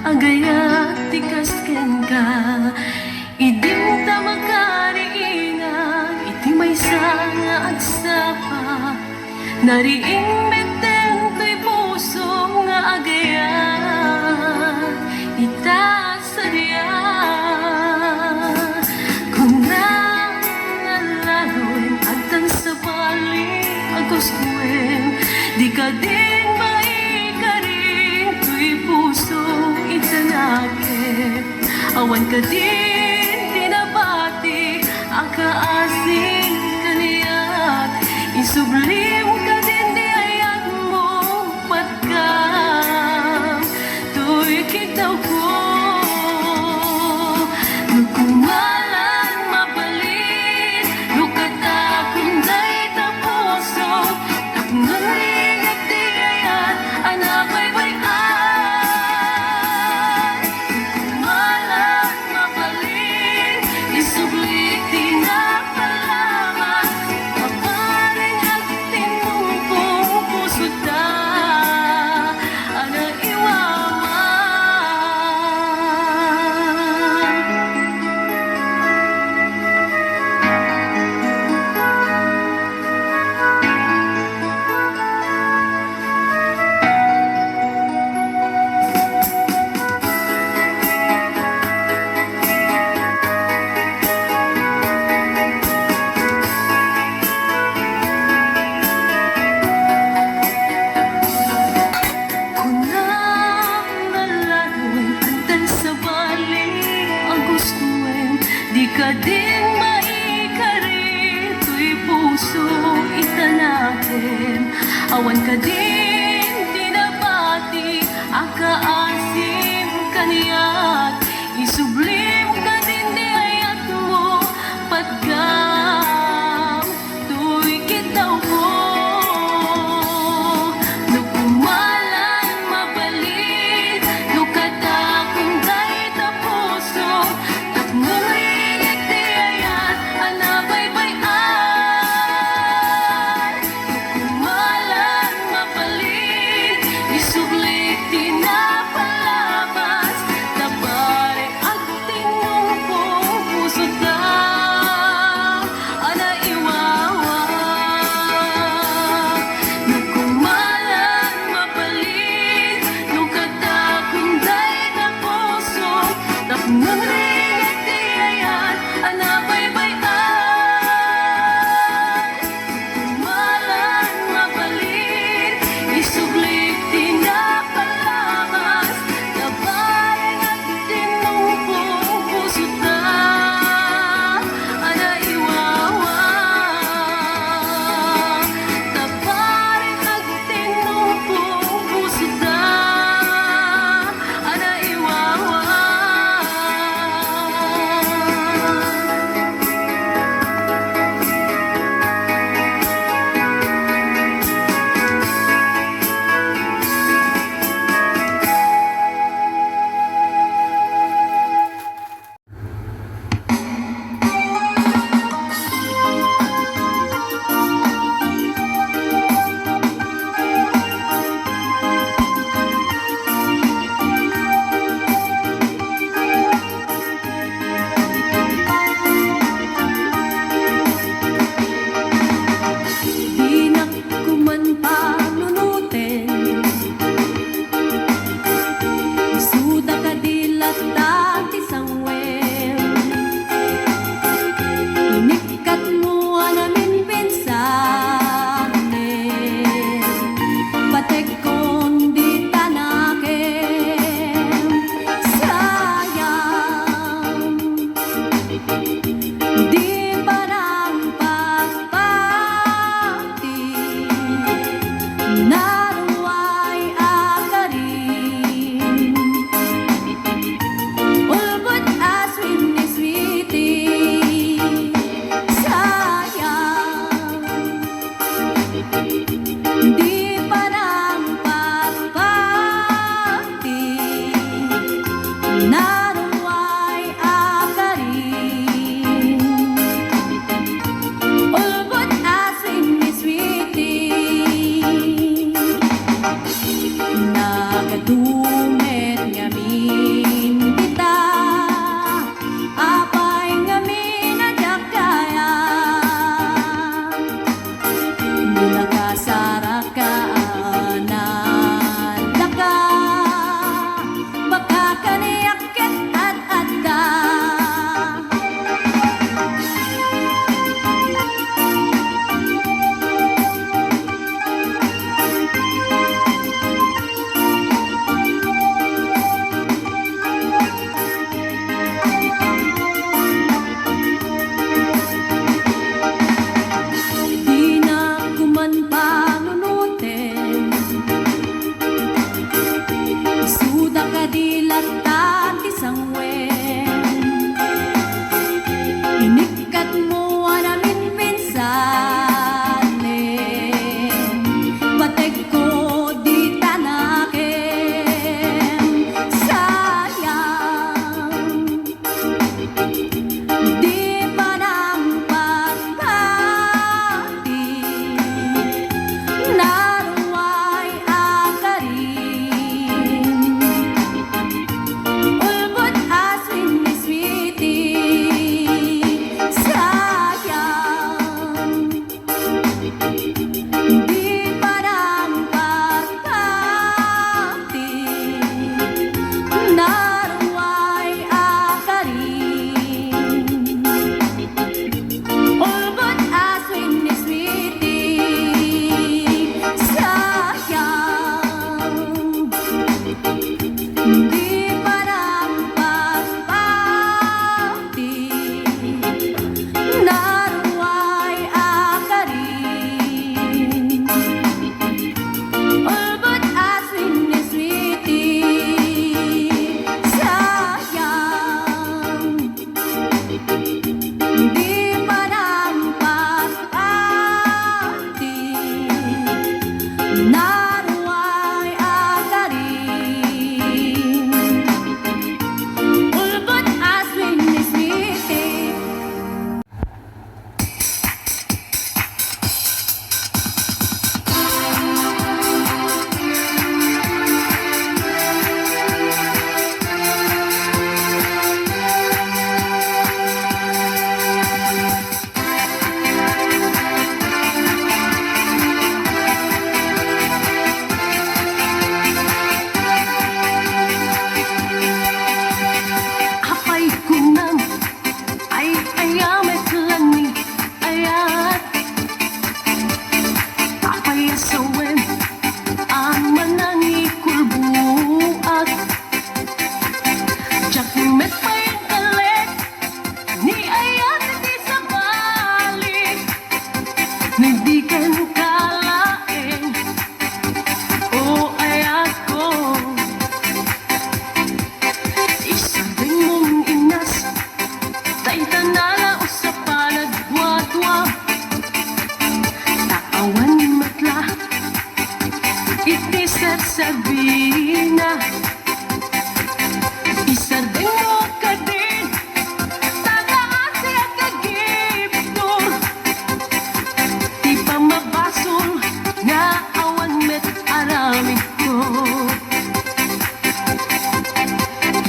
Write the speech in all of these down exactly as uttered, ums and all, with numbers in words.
Agayat ti kas kenka, idim ta makariinag iti maysa nga agsapa. Nariing metten toy pusom nga agayat ita sadiay. Kunam nga laloen, addan sabali a gustoem, dika din maikari toy puso ita nakem. Awan kadin ti nabati a kaasi kaniak, isublim kadin ti ayatmo, patgam toy kidawko. No kumalan mabalin, no katakon dayta puso, tapno rigat ti ayat a nabaybay-an. Kumalan mabalin, isubli ti napalabas, mabalin agtinnupong pusoda a naiwawa. Kunam nga laloen, addan sabali a gustoem, dika din maikari toy puso ita nakem. Awan kadin ti nabati a kaasim kaniak, isublim kadin ti ayatmo, patgam toy kidawko. No kumalan mabalin, no katakon dayta puso, tapno rigat ti ayat a nabaybay-an. No kumalan mabalin, isubli ti napalabas, ta bareng agtinnupong pusoda a naiwawa. No kumalan mabalin, no katakon dayta puso, tapno rigat ti ayat a nabaybay-an. Kumalan mabalin, isubli ti napalabas, ta bareng agtinnupong pusoda a naiwawa. Ta bareng agtinnupong pusoda a naiwawa. Dinak kuman panunoten, isuda kadi latta ti sangwem. Inikkatmo a naminpinsanen, patekkon dita nakem. Sayang, di panangpakpakti naruay a karim. Ulbod a sweet ni sweetie, sayang, di panangpakpakti naruay a karim. Ulbod a sweet ni sweetie. Nagadu met ngamin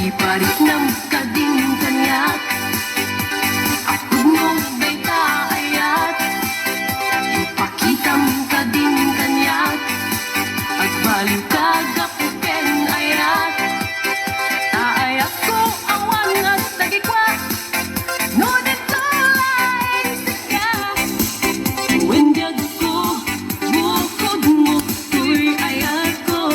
Ipariknam kadin kaniak, apudno dayta ayat. Ipakitam kadin kaniak, agbaliw ka gapu ken ayat. Ta ayatko awan nga dagikua, no dito laeng sika. Wen biagko, bukod mo toy ayatko.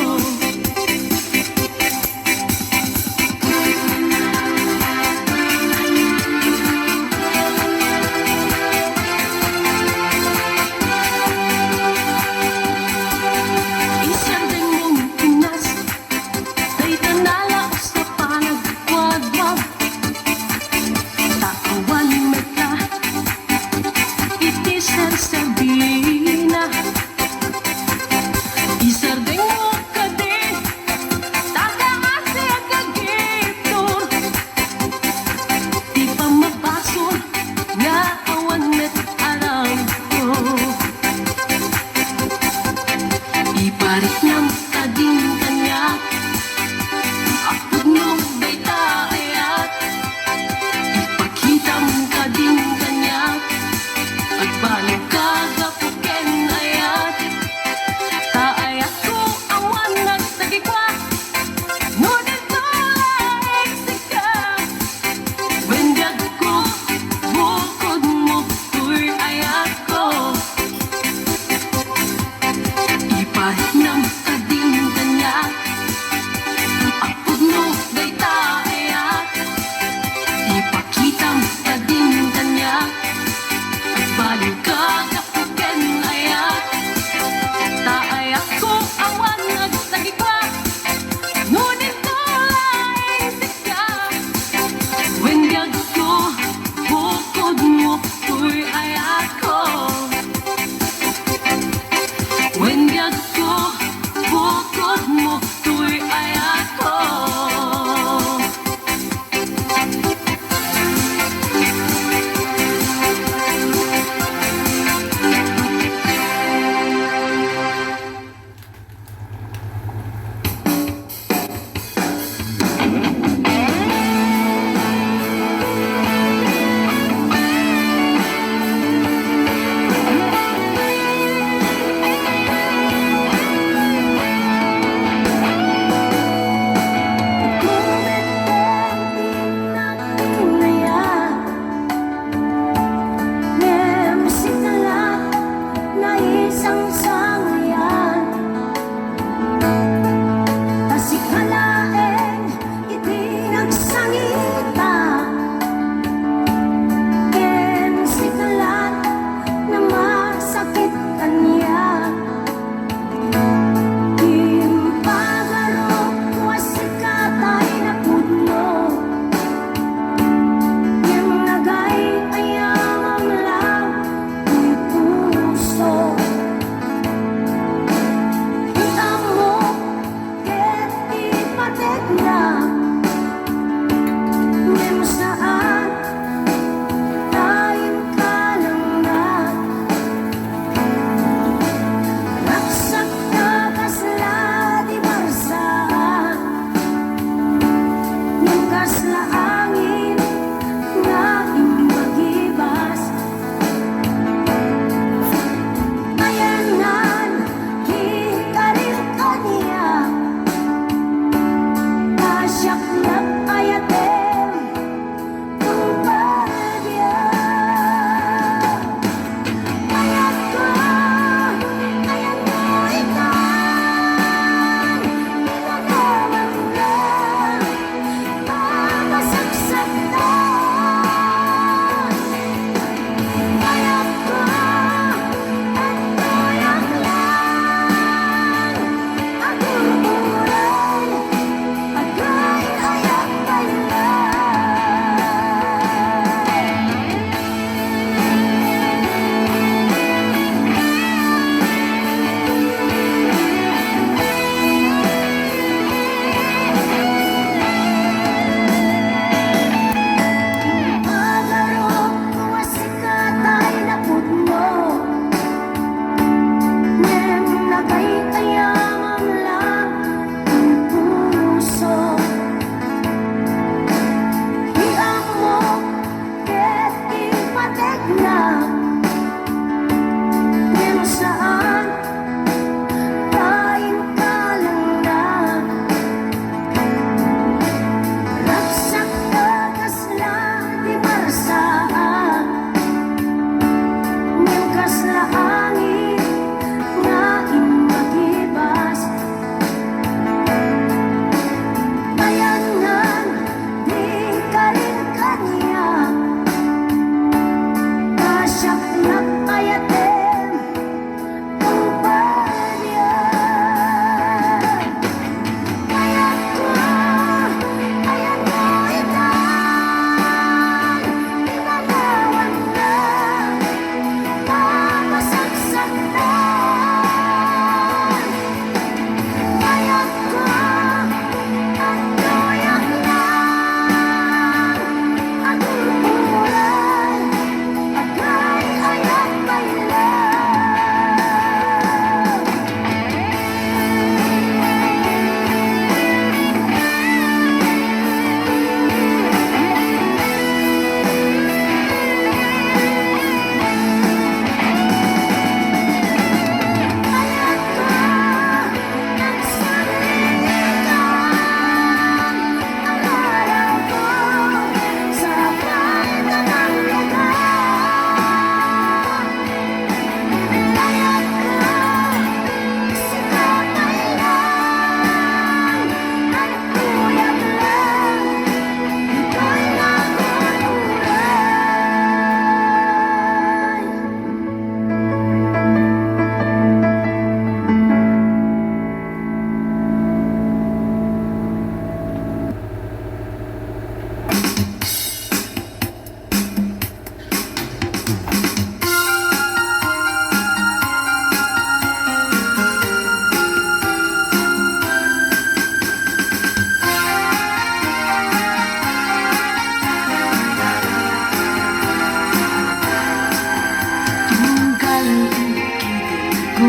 Tunggal ikidenko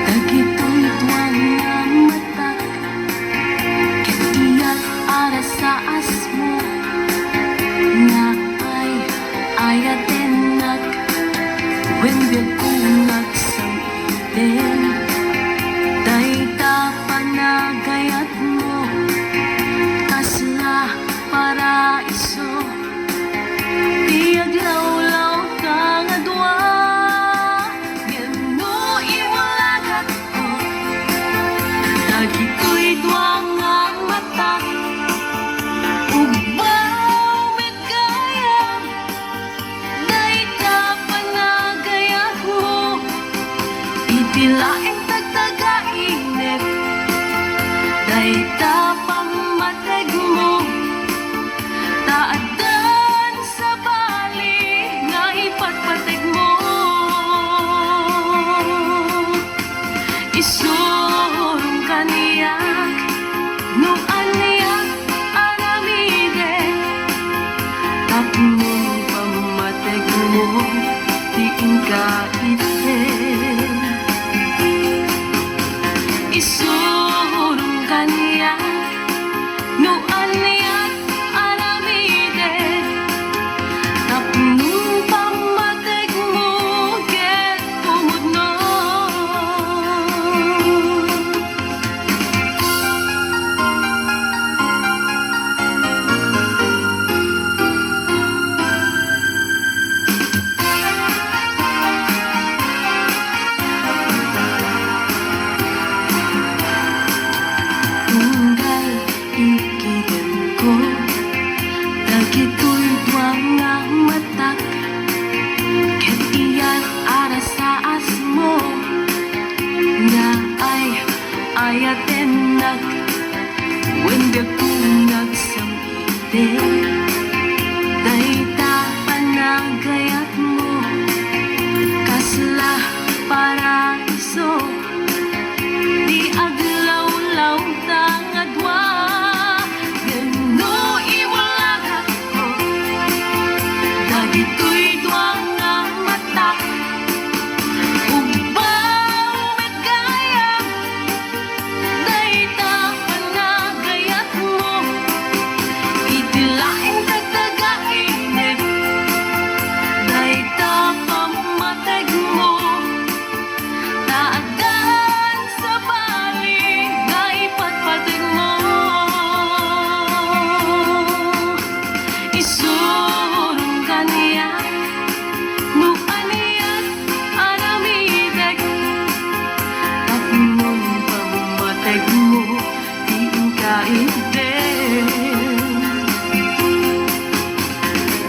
dagitoy dua nga matak, ket iyat a rasaasmo nga ay-ayatennak, wen biagko nga agsam-iten dayta panagayatmo, kasla paraiso ti aglawlawta nga dua. Ngem no imulagatko dagitoy dua nga matak, ugbaw met gayam dayta panagayatmo, iti laeng tagtagainep dayta pammategmo, ta addan sabali nga ipatpategmo. Isurom kaniak no aniak aramiden, tapno pammategmo ti inka itden. Isurom kaniak no aniak aramiden, tapno pammategmo ket pumudno. Tunggal ikidenko dagitoy dua nga matak, ket iyat a rasaasmo nga ay-ayatennak, wen biagko nga agsam-iten dayta panagayatmo, kasla paraiso ti aglawlawta nga dua. Ngem no imulagakko dagitoy dua nga matak, ugbaw met gayam dayta panagayatmo, iti laeng tagtagainep dayta pammategmo, ta addan sabali nga ipatpategmo. Isurom kaniak no aniak aramidek, tapno pammategmo ti inka itden.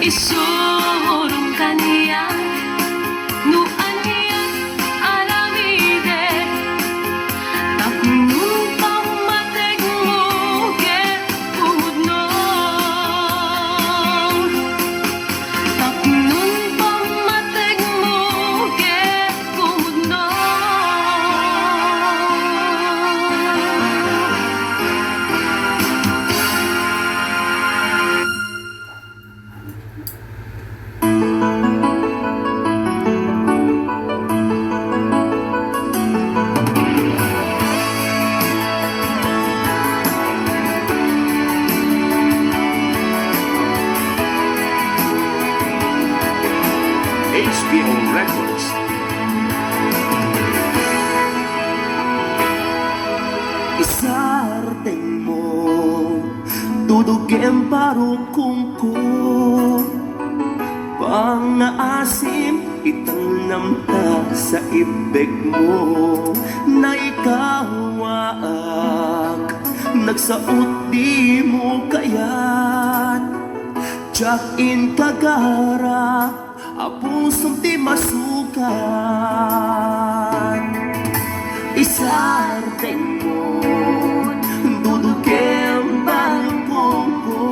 Isurom kaniak no aniak aramidek, tapno pammategmo ket pumudno. Tapno pammategmo ket pumudno. H P O Records. Isardengmo, dudugem parukongko. Pangaasim, italnamta sa ibbegmo. Naikawaak, nagsaot dimo kayat. Diak inkagara a pusom ti masukat. Isardengmo, dudugem parukongko.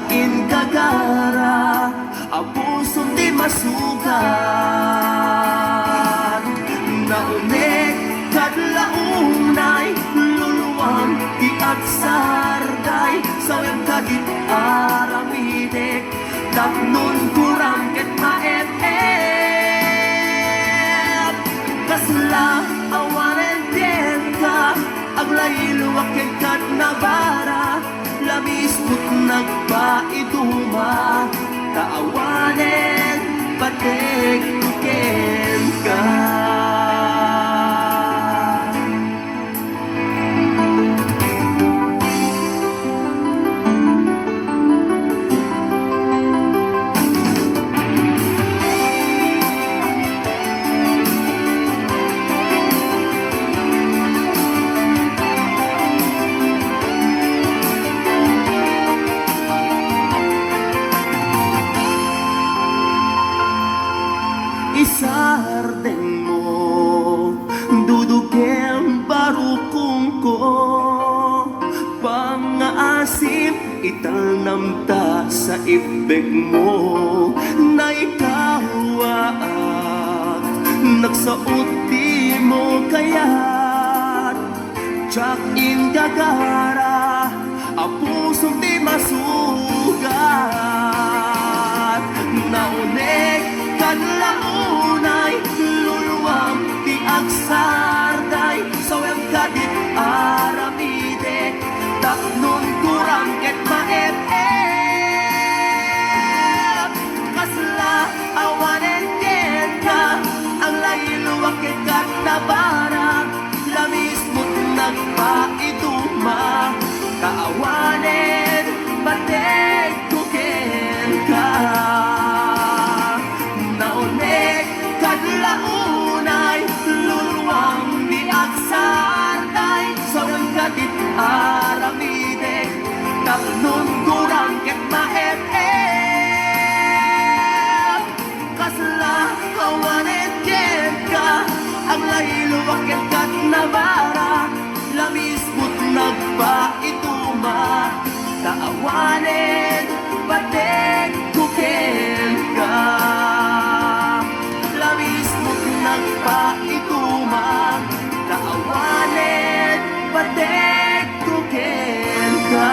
Inggagara a pusom ti masugat. Naunek kad la unay, luluam ti agsarday, sawen kadit aramidek, tapnon guram ket maet-et. Kasla awanen kenka, aglayluak kenka nabara, lamismot nagpaiduma, ta awanen pategko kenka. Isardengmo, dudukem barukongko, pangngaasim italnamta sa ibbegmo, naikawaak, nagsaot dimo kayat. Diak inggagara a pusom ti masugat. Naunek kad la unay, luluam ti agsarday, sawen kadit aramidek, tapnon guram ket maet-et. Kasla awanen kenka, aglayluak kenka nabara, lamismot nagpaiduma, ta awanen pategko kenka. Naunek kad la unay, luluam ti agsarday, sawen kadit aramidek, tapnon guram ket maet-et. Kasla awanen kenka, aglayluak kenka nabara, lamismot nagpaiduma, ta awanen pategko kenka. Lamismot nagpaiduma, ta awanen pategko kenka.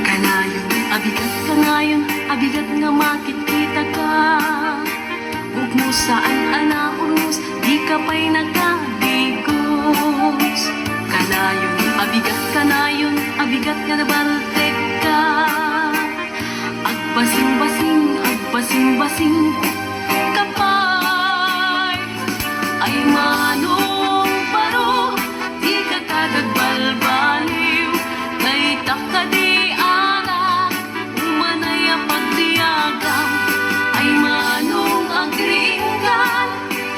Kanayon a bigat, kanayon a bigat nga makitkitaka. Buokmo saan a naurnos, dika pay nakadigos. Kanayon a bigat, kanayon a bigat nga nabaltekka. Agbasingbasing, agbasingbasing ka pay. Ay manong baro, dika kad agbalbaliw. Dayta kadi anak, umanay a pagbiagam. Ay manong agriingkan,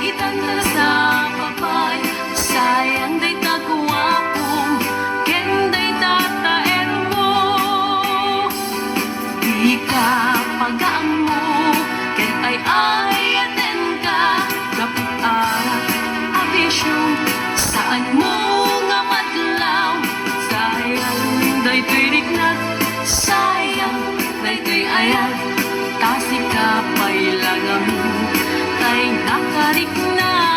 itan ta sa papay. Sayang dayta guapom ken dayta taermo. Dika pagaammo ket ay-ayatenka gapu a, a bisio, saanmo nga madlaw. Sayang daytoy riknak, sayang daytoy ayat, ta sika pay la ngamin tay nakariknaan.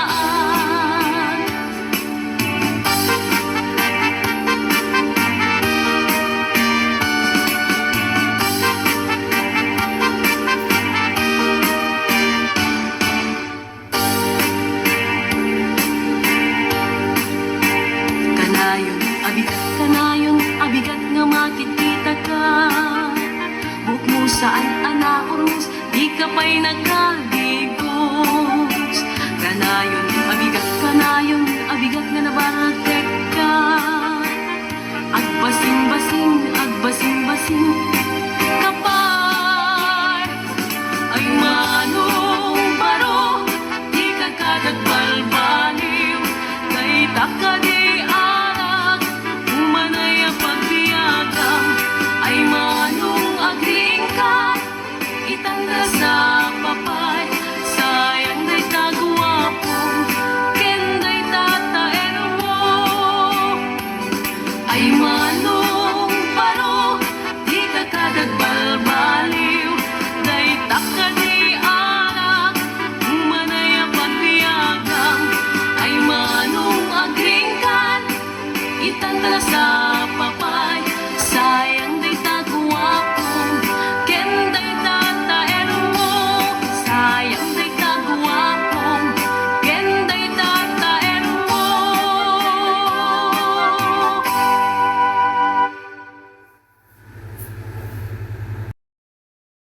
Kanayon a bigat, kanayon a bigat nga makitkitaka. Buokmo saan a naurnos, di Ka pay nakagibus. Kanayon a bigat, kanayon a bigat nga nabartekka. Agbasing-basing, agbasing-basing,